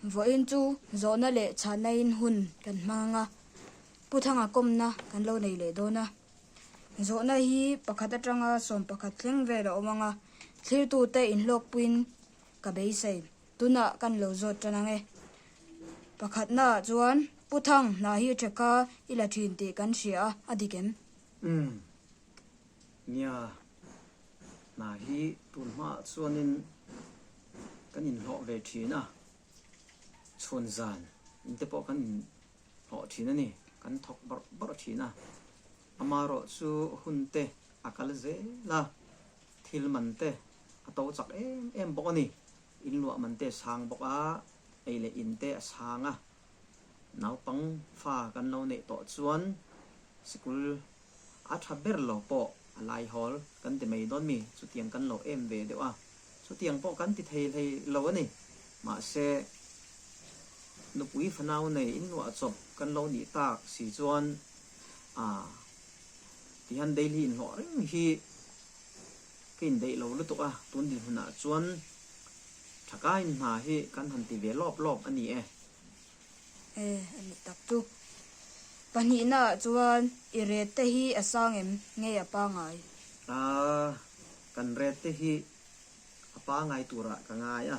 Vawiin chu zawhna leh chhanna in hun kan hmang ang a, Pu Thanga kawmna kan lo nei leh dawn a. Zawhna hi pakhat atanga 11 thleng vel a awm ang a, thlirtute inhlawkpuiin ka beisei. Tunah kan lo zawt tan ang e. Pakhatnaah chuan Pu Thang hna hi theka i la thin tih kan hria a, a dik em? Umm. Nia, hna hi tun hmaah chuanin kan inhlawh ve thin a, chhun zan in te pawh kan inhlawh thin a ni, kan thawk bawrh bawrh thin a. Amaherawh chu hun te a kal zel a, thil man te a to chak em em bawk a ni. In luah man te a sang bawk a, ei leh in te a sang a. Naupang fa kan lo neih tawh chuan sikul a tha ber lo pawh a lai hawl kan ti mai dawn mi? Chutiang kan lo em ve deuh a, chutiang pawh kan ti thei hlei lo a ni. Mahse, nupui fanau nei inluah chawp kan lo nih tak si chuan a tihian daily inhlawh reng hi ka indaih lo lutuk a, tun dinhmunah chuan thakain hna hi kan han ti ve lawp lawp a ni e. E, a ni tak chu. Pahnihnaah chuan i ret te hi a sang em? Nge a pangai? A, kan ret te hi a pangai turah ka ngai a,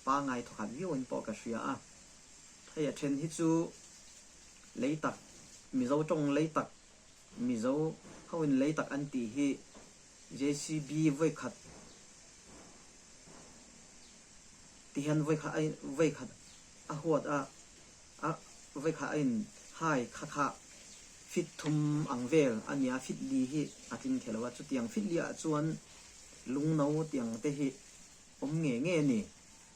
pangai thawkhat viauin pawh ka hria a. Hei a then hi chu lei tak, Mizo tawng lei tak, Mizo hoin lei tak an tih hi JCB vawikhat ti hian vawikhat a vawikhat a huat a, a vawikhat a in hai kha kha fit thum ang vel a nia, fit li hi a tling thei lo a, chutiang fit li ah chuan lungno tiang te hi awm nge nge a ni.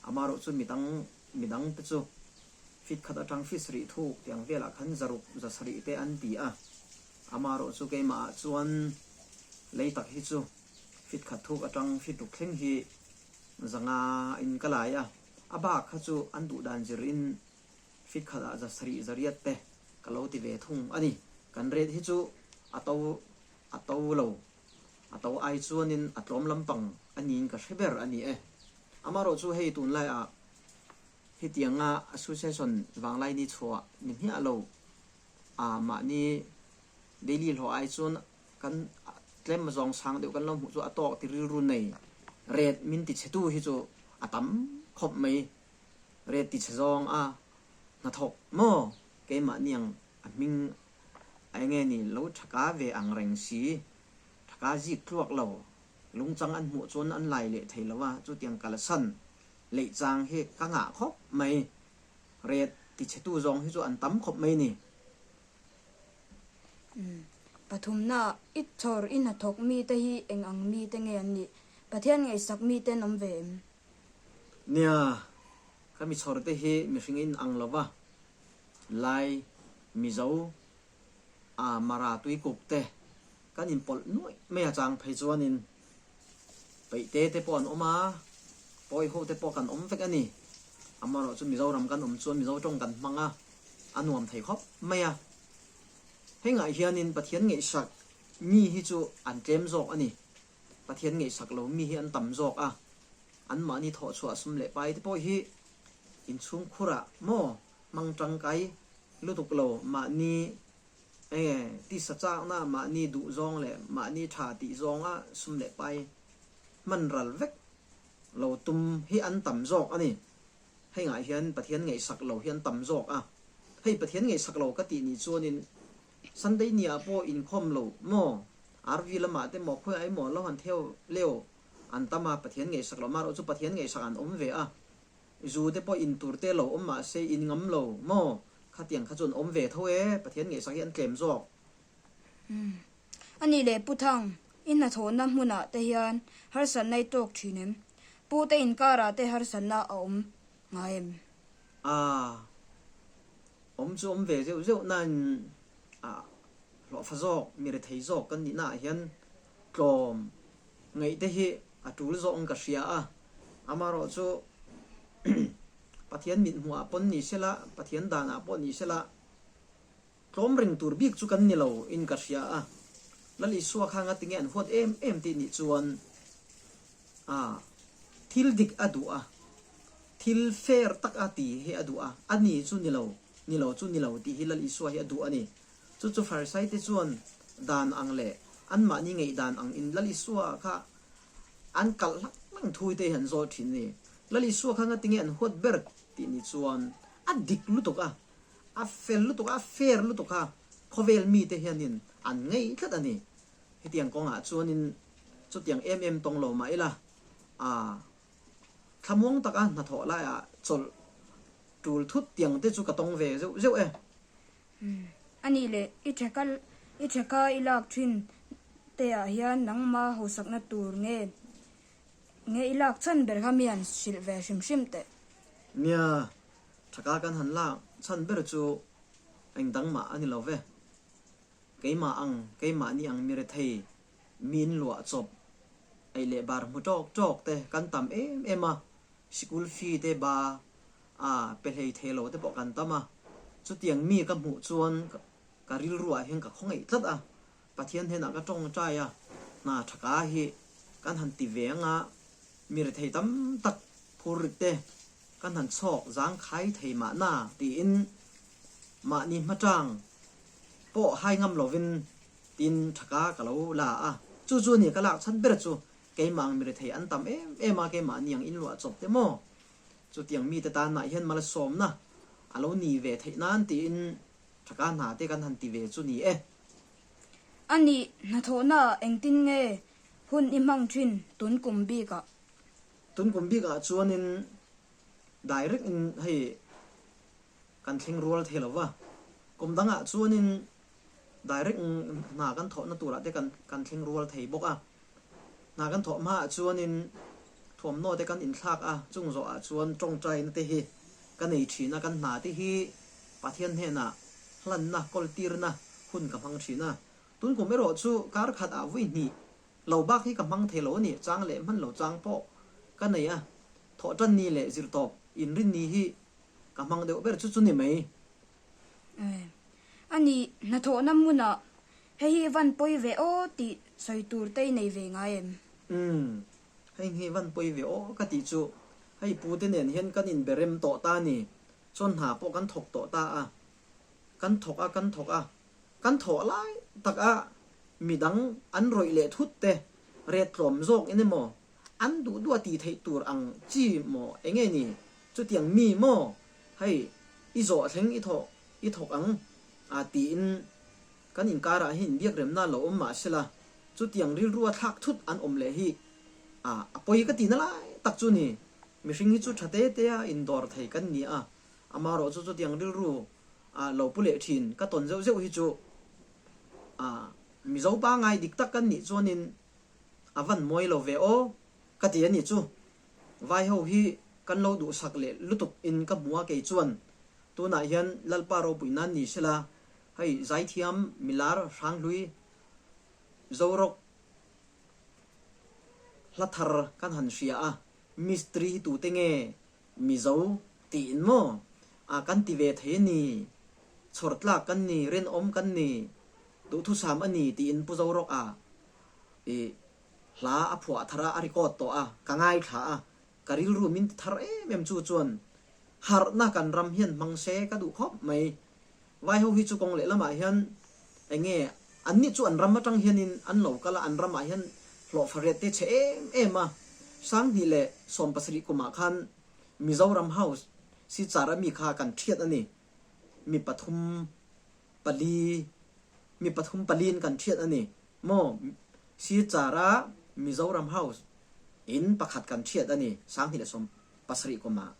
Amaherawh chu midang midang te chu fit khat atang fit sarih thuk tiang velah khan zaruk za sarih te an ti a, amaherawh chu keimah ah chuan lei tak hi chu fit khat thuk atang fit ruk thleng hi zanga in ka lai a, a bak kha chu an duh dan zir in fit khat ah za sarih zariat te ka lo ti ve thung a ni. Kan rate hi chu a to a to lo, a to ai chuan in a tlawm lampang a niin ka hre ber a ni e. Amaherawh chu hei tunlai ah hetianga association vanglai ni chhuah ni hmiah lo a mahni daily hlawh ai chuan kan tlem zawng sang deuh kan lo hmuh chu a tawk ti rilru nei ret min ti chhetu hi chu a tam khawp mai. Ret ti chhe zawng a hnathawk maw keimahni ang a hming a enge ni lo thaka ve ang reng si thaka zik tluak lo lungchang an hmuh chuan an lai leh thei lo a chutiang kalsan leih chang hi ka ngah khawp mai. Ret ti chhetu zawng hi chu an tam khawp mai ni. Pathumna, I chhawr i hnathawk mite hi eng ang mite nge an nih? Pathian ngaihsak mite an awm ve em? Nia, ka mi chhawr te hi mihring in ang lo va, Lai, Mizo, a Mara tuikuk te kan inpawlh nuaih mai a chang phei chuanin Peihte te pawh an awm a, Pawi ho te pawh kan awm vek a ni. Amaherawh chu Mizoram kan awm chuan Mizo tawng kan hmang a, a nuam thei khawp mai a. Hengah hianin Pathian ngaihsak mi hi chu an tlem zawk a ni. Pathian ngaihsak lo mi hi an tam zawk a, anmahni thawhchhuah sum leh pai te pawh hi inchhungkhurah maw hmang tangkai lutuk lo mahni Enge tisa chakna mahni duh zawng leh mahni tha tih zawnga sum leh pai hman ral vek lo tum hi an tam zawk a ni. Hei ngah hian Pathian ngaihsak lo hi an tam zawk a. Hei Pathian ngaihsak lo ka tih ni chuanin Sunday ni ah pawh inkhawm lo maw RV lamah te maw khawiah emaw lo han theu leu an tam a, Pathian ngaihsak lo marawh chu Pathian ngaihsak an awm ve a. Zu te pawh in tur te lo awm mahse in ngam lo maw? Khatiang kha chu an awm ve tho e, Pathian ngaihsak hi an tlem zawk. Umm. A nih leh Pu Thang, i hnathawhna hmunah te hian harsatna i tawk thin em? Pu te inkarah te harsatna a awm ngai em? Aa. Awm chu awm ve zeuh zeuh nain ah hlawhfa zawk, mi rethei zawk kan nihna ah hian tlawm ngaih te hi a tul zawk ang ka hria a, amaherawh chu Pathian mithmuh ah pawn ni sela, Pathian dan ah pawh ni sela tlawm reng tur bik chu kan ni lo in ka hria a, Lal Isua kha nga tinge an huat em em tih nih chuan a thil dik a duh a, Thil fair tak a ti hi a duh a, a ni chu ni lo, ni lo chu ni lo tih hi Lal Isua hi a duh a ni. Chu chu Farisai te chuan dan ang leh anmahni ngaihdan ang in Lal Isua kha an kalh hlak hlak thui te hi an zawt thin a ni. Lal Isua kha ngatinge an huat ber tih ni chuan a dik lutuk a, a fel lutuk a, a fair lutuk a, khawvel mite hianin an ngei tlat a ni. Hetiang kawngah chuanin chutiang em em tawng lo mah ila, aa thlamuang taka hnathawh laiah chawlh tul thut tiang te chu ka tawng ve zeuh zeuh e. A nih leh, i theka i theka i lak thin te ah hian nangma hausakna tur nge nge i lak chhan ber kha mi han hrilh ve hrim hrim teh. Nia, thaka kan han lak chhan ber chu engdang mah a ni lo ve. Keimah ang, keimahni ang mi rethei, mi in luah chawp, ei leh bar hmu tawk tawk te kan tam em em a, sikul fee te ba a pe hlei thei lo te pawh kan tam a, chutiang mi ka hmuh chuan ka rilruah hian ka khawngaih tlat a, Pathian hnenah ka tawngtai a, hna thaka hi kan han ti ve anga mi rethei tam tak phurrit te kan han chhawk zangkhai thei mahna tiin mahni hmatang pawh hai ngam lovin tin thaka ka lo la a, chu chu ni ka lak chhan ber chu keimah ang mi rethei an tam em em a, keimah ni ang inluah chawp te maw chutiang mite tanah hian malsawmna a lo ni ve theih nan tiin thaka hna te kan han ti ve chu ni e. A nih, hnathawhnaah engtin nge hun i hmang thin tun kum bikah? Tun kum bikah chuanin direct in hei kan thleng rual thei lo va, kum dangah chuanin direct hna kan thawhna turah te kan kan thleng rual thei bawk a. Hna kan thawh hmaah chuanin thuamhnaw te kan inthlak a, chung zawhah chuan tawngtaina te hi ka nei thin a, kan hna te hi Pathian hnenah hlanna, kawltirna hun ka hmang thin a. Tun kum erawh chu kar khat ah vui hnih lo bak hi ka hmang thei lo a ni, chang leh hman lo chang pawh ka nei a, thawhtan ni leh zirtawp inrinni hi Ka hmang deuh ber chu chu ni mai. Eh, a ni, hnathawhna hmunah hei hi van pawi ve aw tih sawi tur te i nei ve ngai em? Umm, hei hi van pawi ve aw ka tih chu hei pu te nen hian kan inbe rem tawh ta ni, chuan hna pawh kan thawk tawh ta a, kan thawk a kan thawk a, kan thawh lai tak a midang an rawih leh thut te ret tlawm zawk in emaw An duh duh a tih theih tur ang chi maw enge ni? Chutiang mi maw? Hei, i zawh thleng i thawh i thawk ang a tiin kan inkarah hi inbiak remna lo awm mah sela, chutiang rilrua thlak thut an awm leh hi a a pawi ka tihna lai tak chu ni. Mihring hi chu tha te te a indawr thei kan ni a, amarawh chu chutiang rilru a lo pu leh thin ka tawn zeuh zeuh hi chu a Mizo pangai dik tak kan nih chuanin A van mawi lo ve aw ka ti a nih chu. Vai ho hi kan lo duhsak leh lutuk in ka hmu a kei chuan tunah hian Lalpa ropui nan ni sela hei zaithiam milar Hranghlui Zorawk hla thar kan han hria a mistri hi tute nge Mizo tiin maw a kan ti ve thei a ni chhawrtlak kan ni rinawm kan ni duhthusam a ni tiin Pu Zorawk a I hla a phuah thar a, a record tawh a, ka ngaithla a, ka rilru min ti thar em em chu chuan harhna kan ram hian hmang se ka duh khawp mai. Vai ho hi chu kawng leh lamah hian eng nge an nih chu an ram atang hianin an lo kal a, an ramah hian hlawhfa riat te chhe em em a, 2017 kumah khan Mizoram House Sichar a mi kha kan thiat a ni, mi pathum pali mi pathum paliin kan thiat a ni. Maw Silchar a Mizoram House in pakhat kan thiat a ni, 2017 kum ah.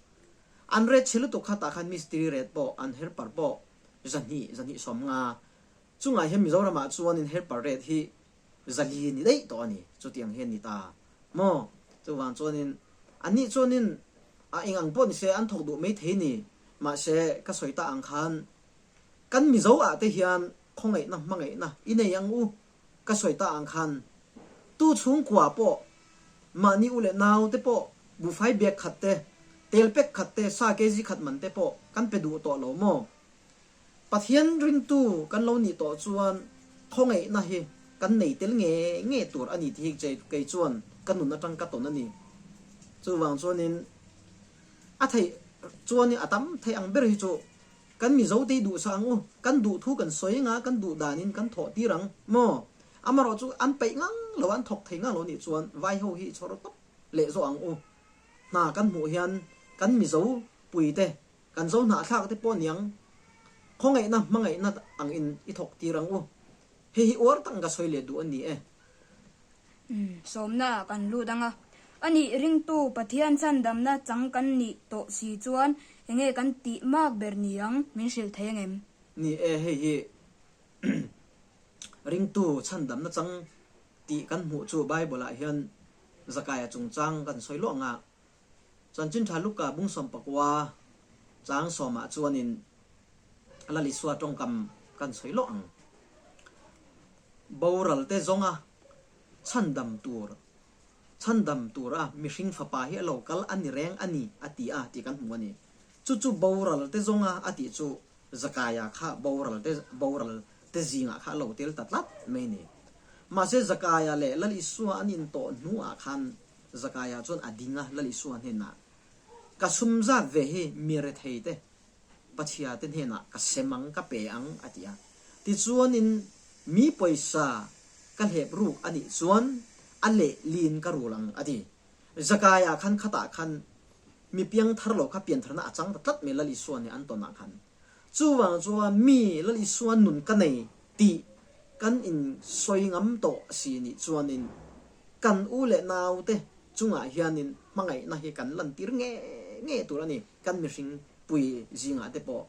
An ret chhe lutuk kha tah khan mistiri ret pawh an helper pawh 200, 250. Chungah hian Mizoram ah chuan in helper ret hi 400 ni daih tawh a ni, chutiang hian ni ta maw. Chuvang chuanin annih chuanin a eng ang pawh ni se an thawk duh maithei ni, mahse ka sawi ta ang khan Kan Mizo ah te hian khawngaihna hmangaihna i nei ang u ka sawi ta ang khan tu chhungkua pawh mahni u leh nau te pawh buhfai bag khat te, tel pek khat te, sa kg khat man te pawh kan pe duh tawh lo maw? Pathian ringtu kan lo nih tawh chuan khawngaihna hi kan nei tel nge nge tur a ni tih hi kei chuan ka nun atang ka tawn a ni. Chuvang chuanin. A theih chuan a tam theih ang ber hi chu kan Mizo te hi duhsak ang u, kan duh thu kan sawi anga kan duh danin kan thawh tir ang maw? Amaherawh chu an peih ngang lo a, an thawk thei ngang lo nih chuan vai ho hi chhawr tawp leh zawh ang u. Hna kan hmuh hian kan Mizo pui te, kan Zo hnahthlak te pawh niang khawngaihna hmangaihna ang in i thawk tir ang u. Hei hi uar tak ka sawi leh duh a ni e. Sawmna ah kan lut ang a. A nih ringtu Pathian chhandamna chang kan nih tawh si chuan enge kan tih mak ber ni ang min hrilh thei angem? Ni e, hei hi ringtu chhandamna chang tih kan hmuh chu Bible ah hian Zakaia chungchang kan sawi luah ang a. Chanchin Tha Luka bung 19 chang sawmah chuanin Lal Isua tawngkam kan sawi luah ang. Boral te zawnga chhandam tur, chhandam tura mihring fapa hi a lo kal a ni reng a ni a ti a tih kan hmu a ni. Chu chu boral te zawnga a tih chu Zakaia kha boral te boral te zingah kha a lo tel ta tlat mai a ni. Mahse Zakaia leh Lal Isua an intawh hnuah khan Zakaia chuan a ding a, Lal Isua hnenah, Ka sum zat ve hi mi rethei te, Pachhia te hnenah ka sem ang, ka pe ang, a ti a. Tichuanin mi pawisa ka hlep ruk a nih chuan a leh lin ka rul ang, a ti. Zakaia khan khatah khan mi piang thar lo kha pian tharna a chang ta tlat mai Lal Isua nen an tawnah khan. Chuvang chuan mi Lal Isua nun ka nei tih kan insawi ngam tawh si nih chuanin kan u leh naute chungah hianin hmangaihna hi kan lantir nge nge tur a ni. Kan mihring pui zingah te pawh,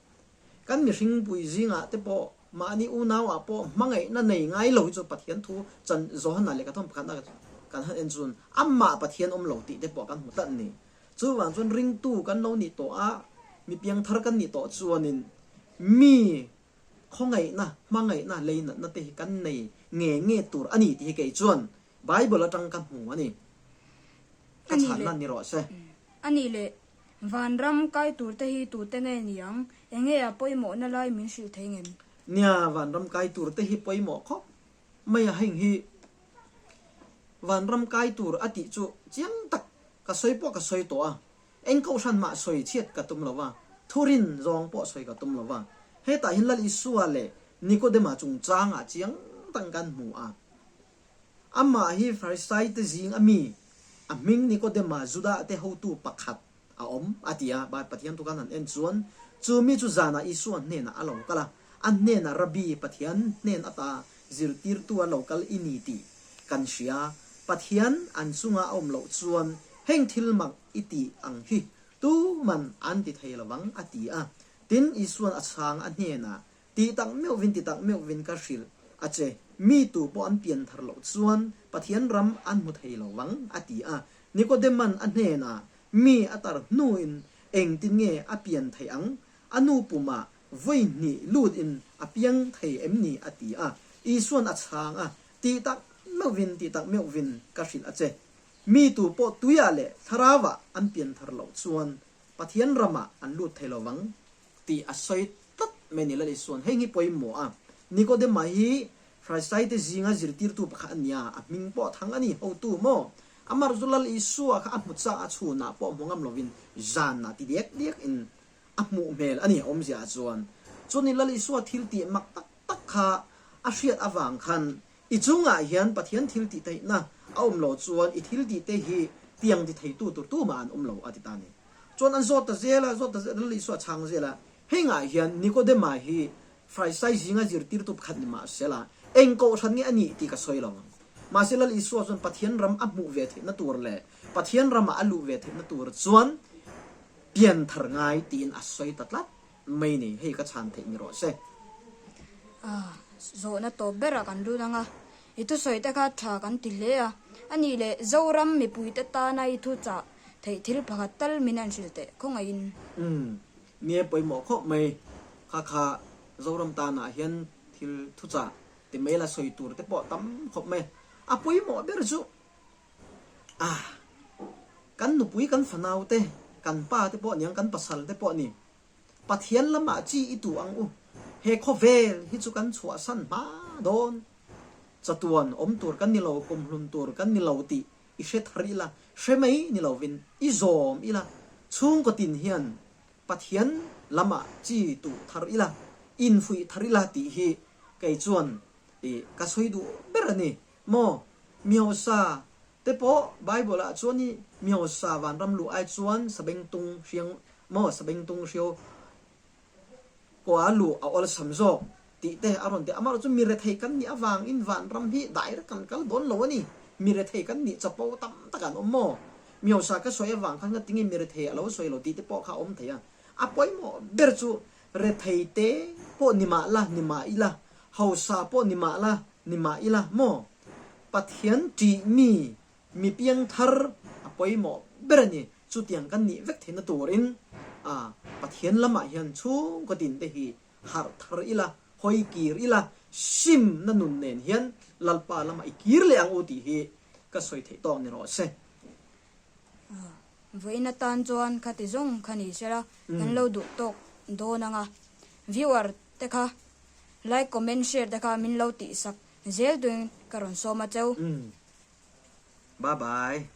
kan mihring pui zingah te pawh mahni unauah pawh hmangaihna nei ngai lo hi chu Pathian thu chan Johana lehkha thawm pakhatna kan han en chun amah Pathian awm lo tih te pawh kan hmu tlat a ni. Chuvang chuan ringtu kan lo nih tawh a, mi piangthar kan nih tawh chuanin mi khawngaihna, hmangaihna, leinatna te hi kan nei nge nge tur a ni tih hi kei chuan Bible atang ka hmu a ni. Ka chhanna ni rawh se. A nih leh, vanram kai tur te hi tute nge ni ang? Enge a pawimawhna lai min hrilh thei ngem? Nia, vanram kai tur te hi pawimawh khawp mai a, heng hi vanram kai tur a tih chu chiang tak Ka sawi pawh ka sawi tawh a, eng kohhran mah sawi chhiat ka tum lo va, thurin zawng pawh sawi ka tum lo va. Hetah hian Lal Isua leh Nikodema chungchangah chiang tak kan hmu a. Amah hi Farisai te zing a mi, a hming Nikodema Judah te hotu pakhat a awm a ti a. Bible Pathian thu kan han en chuan chu mi chu zanah Isua hnenah a lo kal a, a hnenah Rabbi Pathian hnen ata zirtirtu a lo kal i ni tih kan hria. Pathian an chunga a awm loh chuan heng thil mak i tih ang hi tuman an ti thei lo vang, a ti a. Tin, Isuan a chhang a hnenah, Ti tak meuhvin, ti tak meuhvin ka hrilh a che, mi tu pawh an pian thar loh chuan Pathian ram an hmu thei lo vang, a ti a. Nikodeman a hnenah, Mi a tar hnuin engtin nge a pian theih ang? A nu pumah Vawi hnih lut in a piang thei em ni? a ti a. Isuan a chhang a, Tih tak meuhvin, tih tak meuhvin ka hrilh a che. Mi tu pawh tuiah leh thlarauah an pian thar loh chuan Pathian ramah an lut thei lo vang tih a sawi tlat mai a ni. Lal Isuan heng hi pawimawh a, Nikodema hi Pharisaite zinga zirtirtu pakhat a nia, a hming pawh a thang a ni, hotu maw? Amar chu Lal Isua kha a hmu chak a, chhunah pawh hmu ngam lovin zanah ti diak diak in A hmuh hmel a ni awmzia ah chuan. Chuan Lal Isua thil tih mak tak tak kha a hriat avang khan i chungah hian Pathian thil tih theihna a awm lo chuan i thil tih te hi tiang ti theitu tur tumah an awm lo a ti ta a ni. Chuan an zawt ta zel a, zawt ta zel a, Lal Isua a chhang zel a. Hengah hian Nikodema hi Farisai zinga zirtirtu pakhat ni mah sela eng kohhran nge a nih tih ka sawi lo ang. Mahse Lal Isua chuan Pathian ram a hmuh ve theihna tur leh Pathian ramah a luh ve theihna tur chuan Pian thar ngai tiin a sawi ta tlat mai ni, hei ka chhan theih ni rawh se. Ah, zawhna tawp berah kan lut ang a, i thusawi te kha tha kan ti hle a, a nih leh Zoram mipuite tana i thuchah theih thil pakhat tal min an hrilh teh khawngaihin. Umm, nia pawimawh khawp mai, kha kha Zoram tanah hian thil thuchah ti mai la sawi tur te pawh tam khawp mai, a pawimawh ber chu A, kan nupui kan fanau te, kan pa te pawh niang kan pasal te pawh ni, Pathian lamah chi i tu ang u, he khawvel hi chu kan chhuahsan hma dawn, chatuan awm tur kan ni lo, kumhlun tur kan ni lo tih i hre thar ila, hre mai ni lovin i zawm ila. Chhungkaw tin hian Pathian lamah chi tuh thar ila, infuih thar ila tih hi kei chuan i ka sawi duh ber a ni. Maw? Miosa te pawh Bible ah chuan i miosa vanram luh ai chuan sabengtung hriang maw sabengtung hriau kua luh a awlsam zawk tih te a rawn ti. Amaherawhchu mi rethei kan nih avangin vanram hi direct kan kal dawn lo a ni. Mi rethei kan nih chapo tam tak an awm maw? Miosa ka sawi avang khan ngatinge mi rethei a lo sawi lo tih te pawh kha a awm thei a. A pawimawh ber chu rethei te pawh ni mah la, ni mah ila, hausa pawh ni mah la, ni mah ila maw? Pathian ṭih mi, mi piangthar a pawimawh ber a ni. Chutiang kan nih vek theihna turin a Pathian lamah hian chhungkaw tin te hi harh thar ila, hawi kir ila, simna nun nen hian Lalpa lamah i kir leh ang u tih hi ka sawi theih tawk ni rawh se. Vawiin atan chuan khati zawng kha ni sela kan lo duh tawk dawn ang a, viewer te kha like comment share te kha min lo tihsak zel tuin ka rawn sawm a cheu. Bye bye.